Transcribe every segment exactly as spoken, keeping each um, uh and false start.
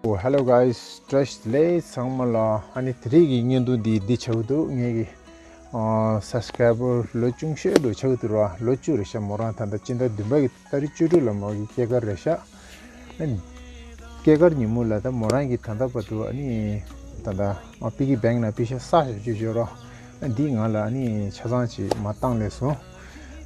Oh, hello guys, བཀྲ་ཤིས་བདེ་ལེགས་ཚང་མ་ལ། ཨ་ནི་དེ་རིང་གི་བརྙན་ཐུང་འདི་འདི་ཆགས་འདུག་ངེད་ཀྱི་ཨ་སབ་སི་ཀ་རའི་བར་ལོ་ཆུང་ཤོས་འགྲོ་ཆགས་འདུག་ར། ལོ་བཅུ་རེད་ཤག་མོ་རང་ད་ལྟ་སྤྱི་ཟླ་བདུན་པ་གི་ཏ་རིག་བཅུ་དྲུག་ལ་མོ་གི་སྐྱེས་སྐར་རེད་ཤག་ཨ་ནི་སྐྱེས་སྐར་ཉིན་མོ་ལ་ད་མོ་རང་གི་ད་ལྟ་བར་དུ་ཨ་ནི་ད་ལྟ་ཨ་པི་གི་བེང་ནང་པེ་ཤ་བསགས་བཞག་རྒྱུ་ཡོད་ར། ཨ་འདི་ང་ལ་ཨ་ནི་ཆ་ཚང་ཅིག་མར་བཏང་ལས་སོང་།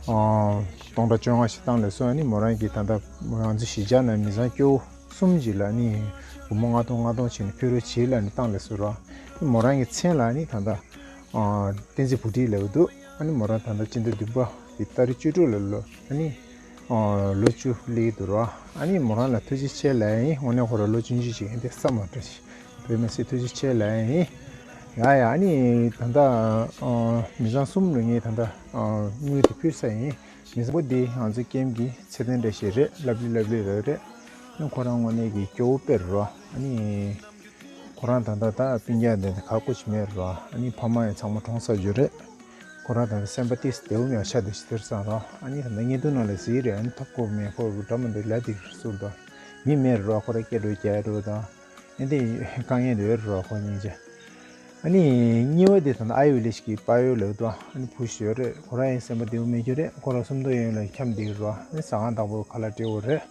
ཨ་སྟོང་ཕྲག་བཅོ་ལྔ་ཞིག་བཏང་ལས་སོང་། ཨ་ནི་མོ་རང་གི་ད་ལྟ་ང་ཚོ་གཞིས་ཆགས་ནང་མི་ཚང་སྐྱོ་བོ་གསུམ་ཅིག་ལ་ནི་སྒོར་མོ་ལྔ་སྟོང་ལྔ་སྟོང་བྱས་ནས་ཕུལ་རོགས་བྱེད་ལབ་ནས་བཏང་ལས་སོང་ར། མོ་རང་གི་མཚན་ལ་ནི་ད་ལྟ་ཨ་བསྟན་འཛིན་བུ་ཁྲིད་ལབ་འདུག་ཨ་ནི་མོ་རང་ད་ལྟ་སྤྱི་ཟླ་བདུན་པ་གི་ཏ་རིག་བཅུ་དྲུག་ལ་ལོ་ཨ་ནི་ཨ་ལོ་བཅུ་སླེབས་འདུག་ར། ཨ་ནི་མོ་རང་ལ་ཐུགས་རྗེ་ཆེ་ལབ་ཡིན། དངོས་གནས་ཁོ་རང་ལོ་ཆུང་ཆུང་ཞིག་ཡིན་དེ་བསམ་མ་དྲན་ཞིག་བོད་མི་སེ་ཐུགས་རྗེ་ཆེ་ལབ་ཡིན། ཡ་ཡ་ཨ་ནི་ད་ལྟ་ཨ་མི་ཚང་གསུམ་ལ་ངས་ད་ལྟ་ཨ་དངུལ་དེ་ཕུལ་ཚར་ཡིན། མི་ཚང་པོ་འདི་ང་ཚོ་ཀེམ་གི་ཚེ་བརྟན་བཀྲ་ཤིས་རེད། ལབ་ལི་ལབ་ལི་རེད་རེད། ཨ་ཁོ་རང་དངོས་གནས་ཀྱི་སྐྱོ་བོ་དཔེ་རེད་ར། ཨ་ནི་ཁོ་རང་ད་ལྟ་ད་སྤུན་ཀྱག་འདི་ཁ་ཁུ་ཅི་མེད་ར། ཨ་ནི་ཕ་མ་ཡང་ཚང་མ་གྲོངས་ཚར་རྒྱུ་རེད། ཁོ་རང་ད་ལྟ་སེམས་པ་ཏིས་བདེ་བོ་མེད་ཆ་དེ་ཞིག་དེར་སང་ར། ཨ་ནི་ད་ལྟ་བརྙན་ཐུང་ནང་ལ་གཟིགས་རེད། ཨ་ནི་ཐོབ་གོ་མེད་ཁོ་འདྲ་མི་འདུག་ལ་དེ་ཟུར་དང་མི་མེད་ར། ཁོ་ར་སྐད་འགྲོ་རྒྱག་འགྲོ་དང་ཨ་འདི་དཀའ་ངལ་འདི་ཡོད་ར་ཁོ་སྙིང་རྗེ། ཨ་ནི་གཉིས་པ་དེ་ད་ལྟ་ཨ་ཡོ་ལི་ཤི་གི་པ་ཡོ་ལབ་དུ་ཨ་ནི་བུ་ཞིག་ཡོད་རེད། ཁོ་རང་ཡང་སེམས་པ་བདེ་བོ་མེད་རྒྱུ་རེད། ཁོ་རང་སུམ་མདོ་ཡོན་ལ་འཁྱམས་བསྡད་ཀྱི་རེད། ཨ་ནི་ཟ་ཁང་བདག་པོ་ཁ་ལག་སྤྲད་ཡོད་རེད།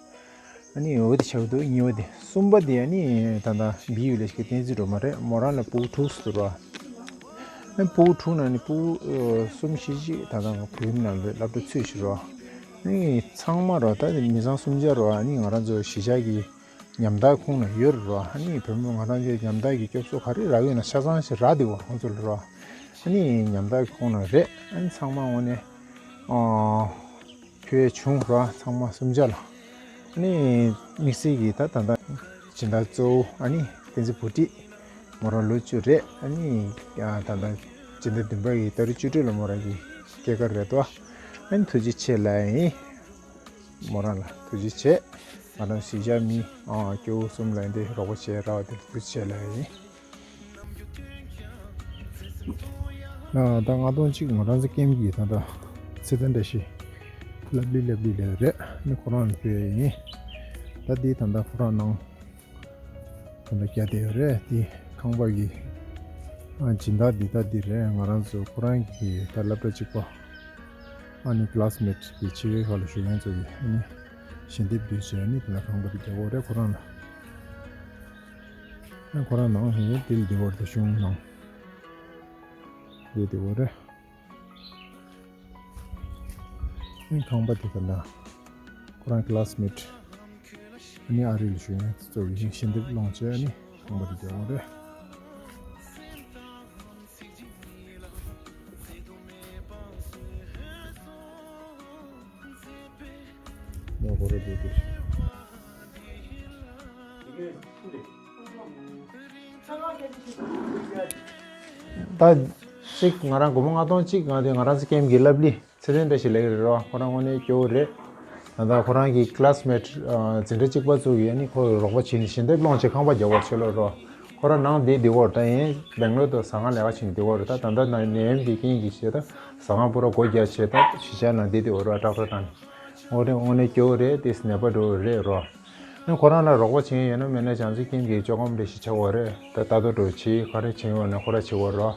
ཨ་ནི་འོ་དེ་ཆགས་འདུག་གཉིས་པ་དེ། གསུམ་པ་དེ་ཨ་ནི་ད་ལྟ་བི་ཡོ་ལི་ཤི་གི་བསྟན་འཛིན་སྒྲོལ་མ་རེད། མོ་རང་ལ་སྤུ་གུ་དྲུག་ཙམ་འདུག་ར། ཨ་ནི་སྤུ་གུ་དྲུག་ནང་ནས་སྤུ་གུ་གསུམ་བཞི་ཅིག་ད་ལྟ་བོད་ཡིག་ནང་ལ་སློབ་གྲྭ་ཚུད་ཤག་ར། ཨ་ནི་ཚང་མ་ར་ད་མི་ཚང་གསུམ་ཆ་ར། ཨ་ནི་ང་རང་ཚོ་གཞིས་ཆགས་ཀྱི་ཉམ་ཐག་ཁོང་ན་ཡོད་རེད་ར། ཨ་ནི་བོད་མི་ང་རང་ཚོའི་ཉམ་ཐག་གི་སྐྱོབ་གསོ་ག་རེ་རག་ཡོད་ན་ཆ་ཚང་ཞིག་རག་བསྡད་པ་ཁོང་ཚོ་ལ་ར། ཨ་ནི་ཉམ་ཐག་གི་ཁོང་ན་རེད། ཨ་ནི་ཚང་མ་དངོས་གནས་ཨ་ཕུལ་བྱུང་ར། ཚང་མ་གསུམ་ཆ་ལ། ཨ་ནི་དམིགས་བསལ་གྱི་ད་ད་ལྟ་སྦྱིན་བདག་གཙོ་བོ་ཨ་ནི་བསྟན་འཛིན་བུ་ཁྲིད། མོ་རང་ལོ་བཅུ་རེད། ཨ་ནི་ད་ལྟ་སྤྱི་ཟླ་བདུན་པ་གི་ཏ་རིག་བཅུ་དྲུག་ལ་མོ་རང་གི་སྐྱེས་སྐར་རེད་དོ། ཨ་ནི་ཐུགས་རྗེ་ཆེ་ལབ་ཡིན། མོ་རང་ལ་ཐུགས་རྗེ་ཆེ། ང་རང་གཞིས་ཆགས་མི་ཨ་སྐྱོ་བོ་གསུམ་ལ་འདི་རོགས་པ་བྱས་རག་པ་དེར་ཐུགས་རྗེ་ཆེ་ལབ་ཡིན། ཨ་ད་ལྔ་སྟོང་གཅིག་ང་རང་ཚོ་ཀེམ་གྱི་ད་ལྟ་ཚེ་བརྟན་བཀྲ་ཤིས་ལབ་ལི་ལབ་ལི་ལབ་རེད། ཨ་ནི་ཁོ་རང་ལ་ཕུལ་ཡ་ཡིན། ད་འདི་ད་ལྟ་ཁོ་རང་ནང་ད་ལྟ་བརྒྱབ་བསྡད་ཡོད་རེད། དེ་ཁང་པ་གི་ཨ་སྦྱིན་བདག་འདི་ད་འདི་རེད། ང་རང་ཚོ་ཁོ་རང་གི་ད་སློབ་གྲྭ་གཅིག་པ་ཨ་ནི་ཀི་ལ་སི་མེ་ཊི་གི་ཕྱི་རྒྱལ་ཁག་ལ་བཞུགས་མཁན་ཚོ་གི་ཨ་ནི་ཞལ་འདེབས་འདི་བྱས། ཨ་ནི་ད་ལྟ་ཁང་པ་འདི་རྒྱག་དགོས་རེད་ཁོ་རང་ལ། ཨ་ཁོ་རང་ནང་ཨ་ནི་དེ་ལ་བསྡད་ཡོད་རེད། ད་གཞུང་ནང་དེ་བསྡད་ཡོད་རེད། ཨ་ནི་ཁང་པ་དེ་ག་ལ་ཁོ་རང་ཀི་ལ་སི་མེ་ཊི་ཨ་ནི་ཨ་རི་ལ་བཞུགས་མཁན་ཚོ་གི་ཞལ་འདེབས་སློང་བྱས། ཨ་ནི་ཁང་པ་དེ་རྒྱག་དགོས་རེད། ཡག་པོ་རེད་འདུག་དེ། ད་གཅིག་ང་རང་སྒོར་མོ་ལྔ་སྟོང་གཅིག་ང་དེ་ང་རང་ཚོ་ཀེམ་གྱི་སློབ་གླིང་ཚེ་བརྟན་བཀྲ་ཤིས་ལབ་ཀྱི་རེད་རོ། ཁོ་རང་དངོས་གནས་སྐྱོ་བོ་རེད། ད་ལྟ་ཁོ་རང་གི་ཀི་ལ་སི་མེ་ཊི་འཛིན་གྲྭ་གཅིག་པ་ཚོ་གིས་ཨ་ནི་ཁོ་རོགས་པ་བྱས་ནས་ཞལ་འདེབས་སློང་བྱས་ཁང་པ་རྒྱག་པར་ཕྱིར་ལོག་རོ། ཁོ་རང་ནང་བསྡད་བསྡད་ཡོད་རེད། ད་ཡིན་སྦེང་ལོར་དུ་ཟ་ཁང་ལས་ཀ་བྱས་ནས་བསྡད་ཡོད་རེད། ད་ད་ལྟ་ནད་ཡམས་ཀྱི་རྐྱེན་གྱིས་བྱས་ད་ཟ་ཁང་པུ་ར་སྒོ་རྒྱག་བྱས་ད་གཞིས་ཆགས་ནང་བསྡད་བསྡད་ཡོད་རེད། ཏག་ཏག་དང་། འོ་རེད། དངོས་གནས་སྐྱོ་བོ་རེད། དེ་ནད་པ་འགྲོ་བ་རེད་རོ། ཨ་ཁོ་རང་ལ་རོགས་པ་བྱེད་མཁན་ཡོད་ན་མེད་ན་བྱང་རྩེ་ཀེམ་གྱི་ཅོ་ཀམ་རེ་ཞིག་ཆགས་ཡོད་རེད། ད་ལྟ་རྟོག་འགྲོ་བྱེད་ག་རེ་བྱེད་ཡོད་ན་ཁོ་ར་བྱེད་དགོས་རོ།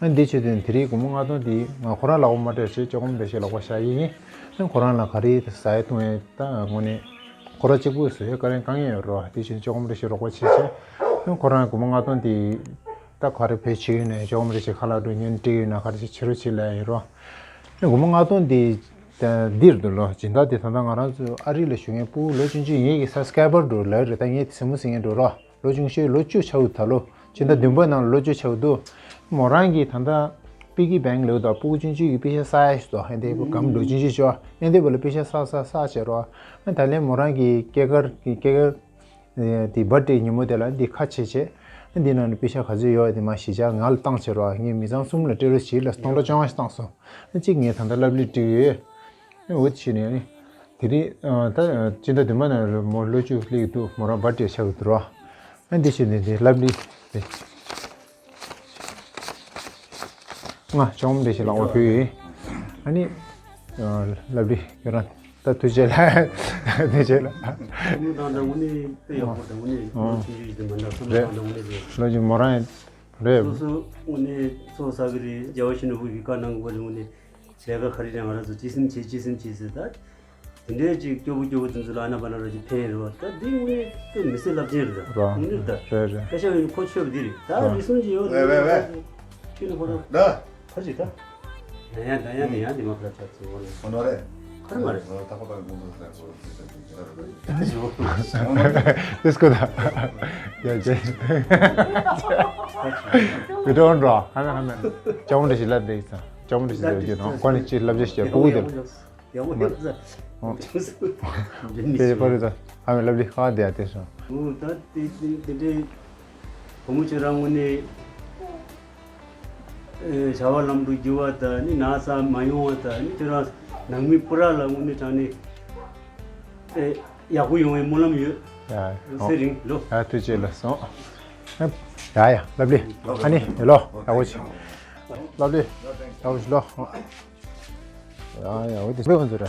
ཨ་འདི་བྱེད་དུས་དེ་རིང་སྒོར་མོ་ལྔ་སྟོང་འདི་ང་ཁོ་རང་ལག་པ་མ་སྤྲད་བྱས་ཅོ་ཀམ་རེ་ཞིག་ལག་པ་བཞག་གི་ཡིན། ཨ་ཁོ་རང་ལ་ག་རེ་ཟ་ཡ་འཐུང་ཡ་ད་དངོས་གནས་ཁོ་ར་གཅིག་པུས་བཟོ་ཡ་དཀའ་ལས་དཀའ་ངལ་ཡོད་རོ། དེ་བཞིན་ཅོ་ཀམ་རེ་ཞིག་རོགས་པ་བྱེད་བྱས། ཨ་ཁོ་རང་སྒོར་མོ་ལྔ་སྟོང་འདི་ད་ག་རེ་བེད་སྤྱོད་ཡོད་ན་ཅོ་ཀམ་རེ་ཞིག་ཁ་ལག་འགྲོ་ཉོས་སྤྲད་ཡོད་ན་ག་རེ་ཞིག་བྱེད་རོགས་བྱེད་ལབ་ཡ་ཡིན་རོ། ཨ་སྒོར་མོ་ལྔ་སྟོང་འདི་འདིར་འདུག་ལོ། སྦྱིན་བདག་དེ་ད་ལྟ་ང་རང་ཚོ་ཨ་རི་ལ་བཞུགས་མཁན་སྤུ་གུ་ལོ་ཆུང་ཆུང་ངེད་ཀྱི་སབ་སི་ཀ་རའི་བར་འགྲོ་ལབ་རེད། ད་ངས་དེ་སེམས་མོ་ཟིན་མཁན་འགྲོ་རོགས། ལོ་ཆུང་ཤོས་ལོ་བཅུ་ཆགས་འདུག་ད་ལོ་སྤྱི་ཟླ་བདུན་པ་ནང་ལོ་བཅུ་ཆགས་འདུག་མོ་རང་གིས་ད་ལྟ་པི་གི་བེང་ལབ་དང་སྤུ་གུ་ཆུང་ཆུང་གི་པེ་ཤ་བསག་ཡ་ཞིག་འདུག་ཨ་འདི་སྒམ་ལོ་ཆུང་ཆུང་ཤོས་ཨ་འདི་བ་ལ་པེ་ཤ་བསག་བསག་བསག་བྱས་རོགས། ཨ་ད་ལན་མོ་རང་གི་སྐྱེས་སྐར་གི་སྐྱེས་སྐར་དེ་བར་ཐི་ཌེ་ཉིན་མོ་དེ་ལ་འདི་ཁ་ཕྱེ་བྱས། ཨ་འདི་ནང་ནས་པེ་ཤ་ག་ཚོད་ཡོད་དེ་མར་གཞིས་ཆགས་ང་ལ་བཏང་བྱས་རོགས། ངས་མི་ཚང་གསུམ་ལ་སྤྲད་རོགས་བྱེད་ལ་སྟོང་ཕྲག་བཅོ་ལྔ་ཞིག་བཏང་སོང་། ཨ་གཅིག་ངས་ད་ལྟ་སློབ་གླིང་སྤྲད་ཡོད། ཨ་འོ་དེ་བྱས་ནས་ཨ་ནི་དེ་རིང་ཨ་ད་སྤྱི་ཟླ་བདུན་པ་ནང་ལ་མོ་ལོ་བཅུ་སླེབས་ཀྱི་འདུག་མོ་རང་བར་ཐི་ཌེ་ཆགས་ཀྱི་འདུག་རོ། ཨ་འདི་བྱས་ནས་འདི་སློབ་གླིང་དེ་ང་ཅོ་ཀམ་རེ་ཞིག་ལག་པ་ཕུལ་ཡིན། ཨ་ནི་ཨ་སློབ་གླིང་ཁྱོད་རང་ ད་ཐུགས་རྗེ་ལ། ཐུགས་རྗེ་ལ། བསམ་བློ་བཏང་དང་དངོས་གནས་དཔེ་ཡག་པོ་དང་དངོས་གནས་ཨོ། ཆུང་ཆུང་ཞིག་དེ་མ་འདྲ་བསམ་བློ་རེད། བཏང་དང་དངོས་གནས་དེ། ལོ་གཅིག་མོ་རང་རེད། སོ་སོ་དངོས་གནས་ཚོགས་བསགས་ཀྱི་རེད། རྒྱལ་བ་ཡིད་བཞིན་ནོར་བུ་གི་བཀའ་གནང་དགོས་པ་རེད། དངོས་གནས་ལས་ཀ་ག་རེ་རེད་ང་རང་ཚོ་ཅི་སེམས་བྱེད་ཅི་སེམས་བྱེད་ཟེར། ད་དེ་འདྲའི་ཅིག་སྐྱོ་པོ་སྐྱོ་པོ་དེ་ཚོ་ལ་ཨ་ན་པ་ན་ར་ཅིག་ཕན་རེད་བ། ད་འདི་དངོས་གནས་དཔེ་མི་སྲིད་རླབས་ཆེན་རེད། ད་ར། དངོས་གནས་ད་རེད་རེད། སྐད་ཆ་ཡོད་ཁོ་ཆོད་པ་འདི་རེད། ད་ར། རེ་ཟུང་ཅིག་ཡོད་རེད། ཝེ་ཝེ་ཝེ། ཁྱོད་ནི་ཁོ་རང་ད། ཁར་ཅིག་ད། ད་ཡང་ད་ཡང་ནི་ཡང་ནི་མ་ཁར་ཆགས་ཚུལ་བོ་ནི། ཨོ་ནོ་རེད། ཁར་མ་རེད། ཨོ་ད་ཁོ་ད་གོང་དུ་ད་གོ་ད་ད་ད་ད་ད། དེ་སྐོར་ད། ཡ་ཇེ། བི་ཌིའོ་འགྲོ། ཧ་མེ་ཧ་མེ། ཅོང་འདྲ་ཞིག་ལབ་དེ་ཡིན་ཙང་ཅོང་འདྲ་ཞིག་ལབ་ཀྱི་ནོ། ཁོ་ནི་ཅི་ལབ་ཅི་ཞིག་ཡ་ཕུ་གུ་དེ། ཡག་པོ་ཡོད་ས། ཨོ། དེ་ཕ་རི་ད། ཧ་མེ་ལབ་དེ་ཧ་དེ་ཡ་དེ་སོང་། ཨོ་ད་དེ་དེ་དེ་འདྲའི་བུ་མོ་ཁྱོད་རང་ངོ་ནས། ཨེ། བྱ་བ་ལམ་དུ་འགྱུར་བ་དང་ནི་ན་ཚ་མ་ཡོང་བ་དང་ནི་ཁྱོད་རང་ནང་མི་སྤུ་ར་ལ་དངོས་གནས་དྲང་ནས་ཨེ་ཡག་པོ་ཡོང་བའི་སྨོན་ལམ་ཡོད། ཡ། ཚེ་རིང་ལོ། ཡ་ཐུགས་རྗེ་ལ་སོང་། ཡ་ཡ་ལབ་ལི། ཨ་ནི་ཡ་ལོ་ཡག་པོ་བྱེད། ལབ་ལི། ཡག་པོ་བྱེད་ལོ། ཡ་ཡ་འོ་དེ་སྤེ་ཧོན་ཟེར་ར།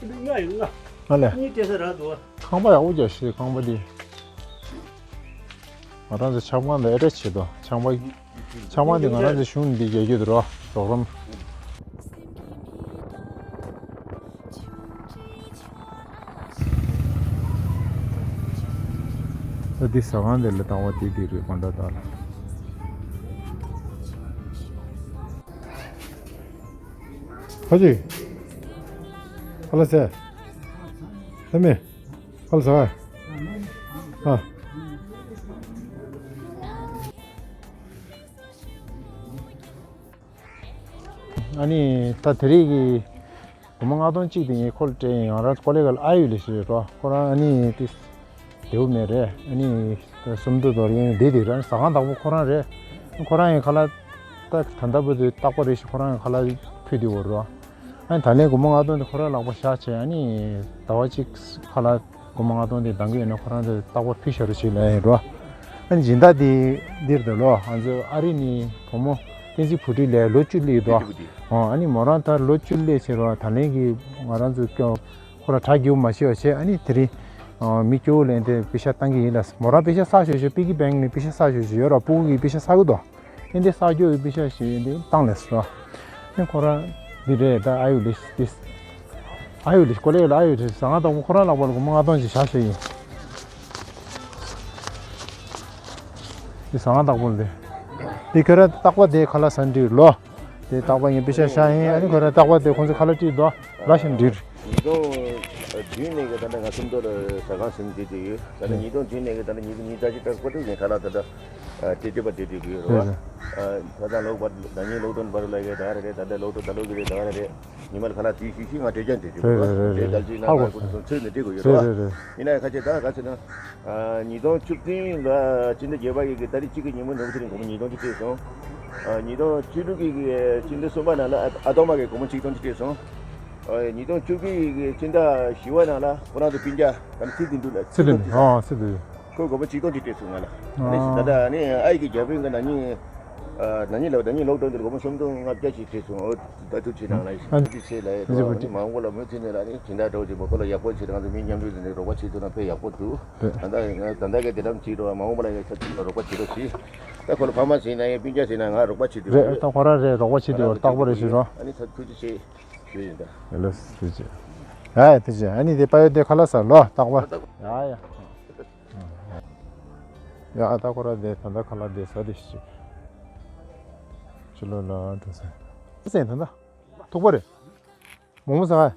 ང་ཡིན་ང་། ང་ལས། གཉིས་སྤྲད་ས་རག་འདུག་ཁང་པ་ཡག་པོ་རྒྱག་ཤེས་ཁང་པ་འདི། ང་རང་ཚོ་ཆབ་ཁང་དང་ཨེ་ཊེཆ་བྱེད་དོ། ཆབ་ཁང་། ཆབ་ཁང་འདི་ང་རང་ཚོ་གཞུང་འདི་རྒྱག་རྒྱུ་དུ་རོ། རོགས་རམ། ད་འདི་ཟ་ཁང་འདི་ལ་བཏང་བ་དེ་འདི་རེད་གོ་འདྲ་ད་ལ། ཁ་ཅིག་ཁ་ལ་ཟས། ལྷ་མེ། ཁ་ལ་ཟ། ཨ། ཨ་ནི་ད་དེ་རིང་གི་སྒོར་མོ་ལྔ་སྟོང་གཅིག་དེ་ངས་ཁོ་ལ་སྤྲད་ཡིན། ང་རང་ཀོ་ལེ་གལ་ཨ་ཡུ་ལས་ཞེས་རོ། ཁོ་རང་ཨ་ནི་ཏི་བདེ་བོ་མེད་རེད། ཨ་ནི་སུམ་མདོ་དོར་ཡོང་བདེ་བདེ་རེད། ཟ་ཁང་བདག་པོ་ཁོ་རང་རེད། ཁོ་རང་ཡང་ཁ་ལག་ད་ད་ལྟ་བུ་དེ་རྟག་པ་རེ་ཞིག་ཁོ་རང་ཡང་ཁ་ལག་ཕུལ་བསྡད་ཡོད་རོ། ཨ་ནི་ད་ལན་སྒོར་མོ་ལྔ་སྟོང་དེ་ཁོ་རང་ལག་པ་བཞག་བྱས། ཨ་ནི་ཟླ་བ་གཅིག་ཁ་ལག་སྒོར་མོ་ལྔ་སྟོང་དེ་འདང་གི་ཡོད་ན་ཁོ་རང་དེ་རྟག་པར་ཕུལ་བཞག་རོགས་བྱེད་ལབ་ཡིན་རོ། ཨ་ནི་སྦྱིན་བདག་དེ་འདིར་འདུག་ལོ། ང་ཚོ་ཨ་རི་ནས་བུ་མོ་བསྟན་འཛིན་བུ་ཁྲིད་ལས་ལོ་བཅུ་སླེབས་འདུག་ཨོ། ཨ་ནི་མོ་རང་ད་ལོ་བཅུ་སླེབས་ཕྱིན་རོ། ད་ལན་གྱི་ང་རང་ཚོ་སྐྱོ་ཁོ་ར་གྲ་རྒྱུ་མ་ཤེས་པ་བྱས། ཨ་ནི་དེ་རིང་ཨ་མི་སྐྱོ་བོ་ལེན་ཏེ་པེ་ཤ་བཏང་གི་ཡིན་ལ། མོ་རང་པེ་ཤ་བསགས་ཤོག་ཤོག་པི་གི་བེང་ནས་པེ་ཤ་བསགས་ཤོག་ཤོག་ཡོད་རོ། སྤུ་གུ་གི་པེ་ཤ་བསགས་གི་འདུག་ཨེ་འདི་གསར་འགྱུར་གྱི་པེ་ཤ་ཞིག་ཡིན་དེ་བཏང་ལས་སོ། ཨེ་ཁོ་རང་འདི་རེད། ད་ཨ་ཡུ་ལིས་འདི། ཨ་ཡུ་ལིས་ཀོ་ལེ་ལ་ཨ་ཡུ་ལིས་ཟ་ཁང་བདག་པོ་ཁོ་རང་ལག་པ་ལ་སྒོར་མོ་ལྔ་སྟོང་ཞིག་བཞག་བཞག་ཡིན། འདི་ཟ་ཁང་བདག་པོ་ལ་འདི། འདི་ཁོ་རང་རྟག་པ་དེ་ཁ་ལག་ཟ་འདྲི་ལོ། དེ་རྟག་པ་ངས་པེ་ཤ་བཞག་ཡིན། ཨ་ནི་ཁོ་རང་རྟག་པ་དེ་ཁོང་ཚོ་ཁ་ལག་སྤྲད་དོ། ལ་ཞིག་འདྲི། ཉིས་སྟོང་བདུན་ནས་གི་ད་ལྟ་ང་སུམ་མདོ་ལ་ཟ་ཁང་ཟིན་བྱེད་ཀྱི་ཡོད། ད་ལྟ་ཉིས་སྟོང་བདུན་ནས་གི་ད་ལྟ་ཉིས་སྟོང་ཉི་ཤུ་རྩ་གཅིག་ལྟར་ཀོ་ཀྲུག་ནས་ཁ་ལག་ད་ལྟ་སྤྲད་སྤྲད་པ་སྤྲད་སྤྲད་ཀྱི་ཡོད་རེད་བ། ཁ་སང་ལོག་པར་ཟླ་ཉིན་ལོག་སྟོན་པར་ལ་གི་ད་རེད། ད་ལྟ་ལོག་སྟོན་ད་ལོག་གི་རེད། ད་རེད། ཉི་མ་ལ་ཁ་ལག་དུས་ཤིག་ཤིག་ང་སྤྲད་ཀྱང་སྤྲད་ཀྱི་ཡོད་རེད་བ། རེད་རེད་རེད། དེ་ལྟར་ཅིག་ལ་ཧ་གོ་ང་ཚོ་ཚོད་ནས་སྤྲད་དགོས་ཡོད་རེད་བ། རེད་རེད་རེད། ཡིན་ན་ཡང་ཁ་ཆེ་ད་ག་ཚོད་ན། ཉིས་སྟོང་བཅུ་བདུན་ལ་སྤྱི་ཟླ་བརྒྱད་པ་གི་གི་ཏ་རིག་གཅིག་གི་ཉིན་མོ་ནོར་བུ་ཚེ་རིང་སྒོར་མོ་ཉིས་སྟོང་གཅིག་སྤྲད་སོང་། ཉིས་སྟོང་བཅུ་དྲུག་གི་གི་སྤྱི་ཟླ་གསུམ་པ་ནང་ལ་ཨ་ཨ་ཐོག་མ་གི་སྒོར་མོ་ཆིག་སྟོང་གཅིག་སྤྲད་སོང་། ཉིས་སྟོང་བཅུ་དགུ་གི་གི་སྤྱི་ཟླ་བཞི་པ་ནང་ལ་ཁོ་རང་ཚོ་སྤུན་ཀྱག་ད་ནི་ཚེ་བདེ་འདུག་ལ་ཚེ་བདེ་འདུག་ཨ་ཚེ་བདེ། ཁོས་སྒོར་མོ་ཆིག་སྟོང་གཅིག་སྤྲད་སོང་ང་ལ། ཨ་ནི་ད་ལྟ་ནི་ཨ་ཡི་གི་རྒྱ་དཔོན་གི་ན་ནིང་ན་ནིང་ལ་ན་ནིང་ལོག་སྟོན་དུ་སྒོར་མོ་སུམ་སྟོང་ལྔ་བརྒྱ་ཞིག་སྤྲད་སོང་། ཨོ། ད་ཐུགས་རྗེ་གནང་ལ་ཨ་ཐུགས་རྗེ་ཆེ་ལ། ཨེ་ཐུགས་རྗེ་ཆེ། མ་འོངས་པ་ལ་མུ་མཐུད་ནས་ལ་ནི་སྦྱིན་བདག་གྲོགས་ཀྱི་མོ་ཁོ་ལ་ཡག་པོ་བྱེད། ང་ཚོ་མི་མཉམ་འབྲེལ་ཟིན་ནས་རོགས་པ་བྱེད་ཐུབ་ན་དཔེ་ཡག་པོ་འདུག་ད་ལྟ་ང་ད་ལྟ་གི་དེ་འདྲ་བྱེད་རོགས། མ་འོངས་པ་ལ་ཡང་ཁྱེད་ཚོ་ལ་རོགས་པ་བྱེད་རོགས་གྱིས། ད་ཁོ་ལ་ཕ་མ་ཟིན་ན་ཡང་སྤུན་ཀྱག་ཟིན་ན་ང་རོགས་པ་བྱེད་དུས་རེད། ད་ཁོ་རང་རེད། རོགས་པ་བྱེད་དུས་རྟག་པར་རེ་ཞུ་རོགས། ཨ་ནི་ད་ཐུགས་རྗེ་ཆེ་ཞུ་ཡིན་ད། ལགས་སོ་ཐུགས་རྗེ་ཆེ། ཡ་ཡ་ཐུགས་རྗེ་ཆེ། ཨ་ནི་དེ་པ་ཡོ་དེ་ཁ་ལག་ཟ་ལོ་རྟག་པར། ཡ་ཡ། ཡ་ད་ཁོ་རང་དེ་ད་ལྟ་ཁ་ལག་དེ་ཟ་དེ་ཞིག་ཕྱི་ལོགས་ལ་འགྲོ་ས། ཟེར་ད་ལྟ། ཐུག་པ་རེད། མོག་མོག་ཟ་ཨ།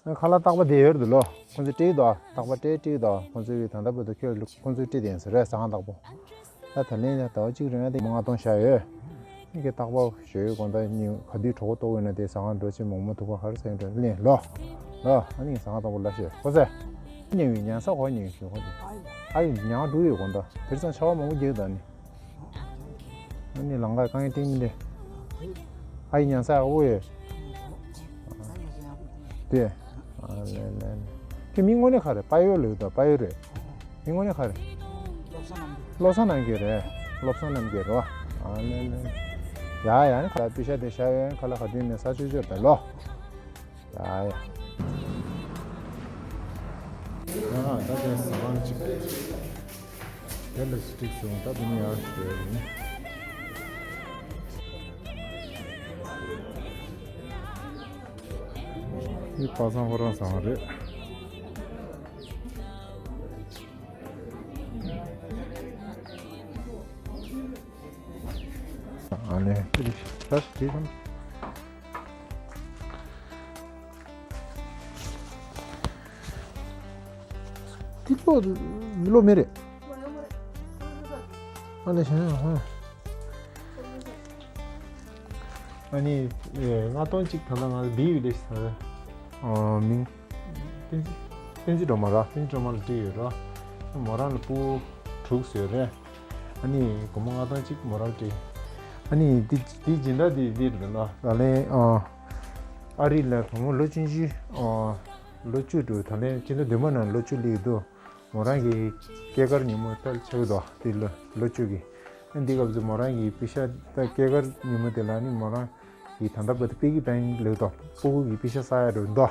ཨ། ཁ་ལག་རྟག་པ་དེ་ཡོད་འདུག་ལོ། ཁོང་ཚོས་སྤྲད་ཀྱི་འདུག་རྟག་པ་སྤྲད་སྤྲད་ཀྱི་འདུག་ཁོང་ཚོས་ད་ལྟ་བར་དུ་ཁྱོད་ཁོང་ཚོས་སྤྲད་དེ་ཡིན་ཟེར་རེད། ཟ་ཁང་བདག་པོ། ད་ད་ལན་ཡང་ཟླ་བ་གཅིག་རིང་ཡང་དེ་མོ་ལྔ་སྟོང་བཞག་ཡོད། ངས་ཀྱི་རྟག་པ་ཞོ་ཡོད་དགོང་དག་ཉིན་ག་དུས་གྲོགས་པོ་ལྟོགས་ཡོད་ན་དེ་ཟ་ཁང་འགྲོ་ཆེད་མོག་མོག་ཐུག་པ་ག་རེ་ཟ་ཡིན་འདྲ་ལེན་ལོ། ལོ། ཨ་ནི་ཟ་ཁང་བདག་པོ་ལ་ཤོད་ཁོ་ཚོས། ཉལ་བའི་ཉལ་ས་གོ་ཉལ་བའི་ཞོ་ཁོ་དེ། ཨ་ཡི་ཉལ་འགྲོ་ཡོད་དགོང་དག་དེར་ཚང་ཆར་པ་མང་པོ་རྒྱག་ད་ནི། ཨ་ནི་ལང་ཀ་རྐང་གཡས་སྟེང་མི་འདི། ཨ་ཡི་ཉང་ས་ཡག་པོ་ཡོད། དེ། ཨ་ལེ་ལེ་ལེ། ཁྱོད་མིང་དངོས་གནས་ག་རེ། པ་ཡོ་ལབ་ད་པ་ཡོ་རེད། མིང་དངོས་གནས་ག་རེ། བློ་བཟང་རྣམ་རྒྱལ་རེད། བློ་བཟང་རྣམ་རྒྱལ་རེད་བ། ཨ་ལེ་ལེ། ཡ་ཡ་ནི་ཁ་ལག་པི་ཤ་དེ་ཤ་ཡོན་ཁ་ལག་ག་དུས་ནས་ས་ཆུ་ཆོར་དང་ལོ། ཡ་ཡ། ཡ་ད་དེ་ཟ་ཁང་གཅིག་དེ་ལ་གཅིག་སོང་། ད་དེ་ནས་ཡར་ཞོན་ཡིན། འདི་པ་སངས་ཁོ་རང་ཟ་ཁང་རེད། ཨ་ནི་དེ་རེད། ད་དེ་ཙམ། དེ་ལོ་མི་ལོ་མི་རེད། ཨ་ནི་ཞེ་ན་ཧོ། ཨ་ནི་ལྔ་སྟོང་གཅིག་ད་ལྟ་ང་འདི་ཡོད་ལེ་ཟེར། ཨ་མིང་བསྟན་འཛིན། བསྟན་འཛིན་སྒྲོལ་མ་ར། བསྟན་འཛིན་སྒྲོལ་མ་ལ་བྲིས་ཡོད་ར། མོ་རང་ལ་སྤུ་གུ་དྲུག་ཡོད་རེད། ཨ་ནི་སྒོར་མོ་ལྔ་སྟོང་གཅིག་མོ་རང་སྤྲད། ཨ་ནི་འདི་འདི་སྦྱིན་བདག་འདི་འདི་རེད་ལ། ད་ལན་ཨ་ཨ་རི་ལ་བུ་མོ་ལོ་ཆུང་ཆུང་ཨ་ལོ་བཅུ་དྲུག་ད་ལན་སྤྱི་ཟླ་བདུན་པ་ནང་ལོ་བཅུ་སླེབས་འདུག་མོ་རང་གི་སྐྱེས་སྐར་ཉིན་མོ་ད་ཆགས་འདུག་དེ་ལོ་ལོ་བཅུ་གི། ཨ་འདི་སྐབས་སུ་མོ་རང་གི་པེ་ཤ་ད་སྐྱེས་སྐར་ཉིན་མོ་དེ་ལ་ནི་མོ་རང་གི་ད་ལྟ་བར་དུ་པི་ཀི་བེང་ལེགས་དོ་སྤུ་གུ་གི་པེ་ཤ་བསགས་ཡ་འགྲོ་འདུག་ཨ་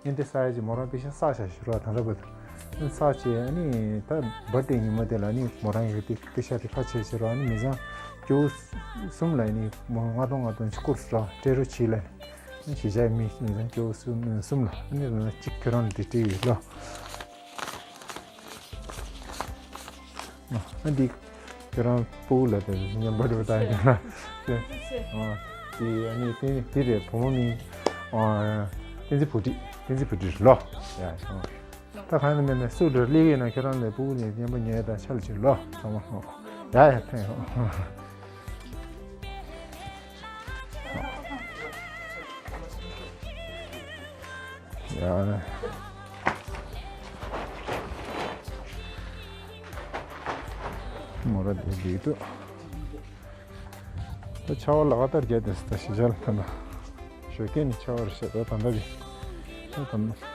འདི་བསགས་ཡ་ཅིག་མོ་རང་པེ་ཤ་བསགས་བཞག་ཞུ་རོགས། ད་ལྟ་བར་དུ་བསགས་བྱས་ཨ་ནི་ད་བར་ཐི་ཌེ་ཉིན་མོ་དེ་ལ་ནི་མོ་རང་གི་དེ་པེ་ཤ་དེ་ཁ་ཕྱེ་ཞུ་རོགས། ཨ་ནི་མི་ཚང་སྐྱོ་བོ་གསུམ་ལ་ནི་མོ་ལྔ་སྟོང་ལྔ་སྟོང་ཅིག་བསྐུར་ཞུ་རོགས། སྤྲད་རོགས་བྱེད་ལ། ཨ་ནི་གཞིས་ཆགས་མི་མི་ཚང་སྐྱོ་བོ་གསུམ་གསུམ་ལ། ཨ་ནི་གཅིག་ཁྱོད་རང་ལ་དེ་སྤྲད་ཡོད་ལོ། ཨ་འདི་ཁྱོད་རང་སྤུ་གུ་ལ་དེ་མཉམ་པར་འགྲོ་ད་ཡིན་ན། དེ་ཨ་ནི་དེ་དེ་རེད། བུ་མོ་མིང་ཨ་བསྟན་འཛིན་བུ་ཁྲིད། བསྟན་འཛིན་བུ་ཁྲིད་ལོ། ཡ་ཨ། ད་གང་ཡིན་ན་མེད་ན་སུ་ལ་སླེབས་ཡིན་ན་ཁྱོད་རང་ལ་སྤུ་གུ་ནས་མཉམ་པར་ཉལ་དང་ཆ་ལ་ཅིག་ལོ་ཚང་མ། ཡ་ཡ་ཐེངས། ཡ། མོ་ར་དེ་འདི་འདུག་ད་ཆར་པ་ལ་ག་ལྟར་རྒྱག་དེ་ད་ཞི་ཆར་ད་ན་ཞོགས་ཀས་ནི་ཆར་པ་རེད་ཤག་ད་ད་ལྟ་གི་ད་ད་ན།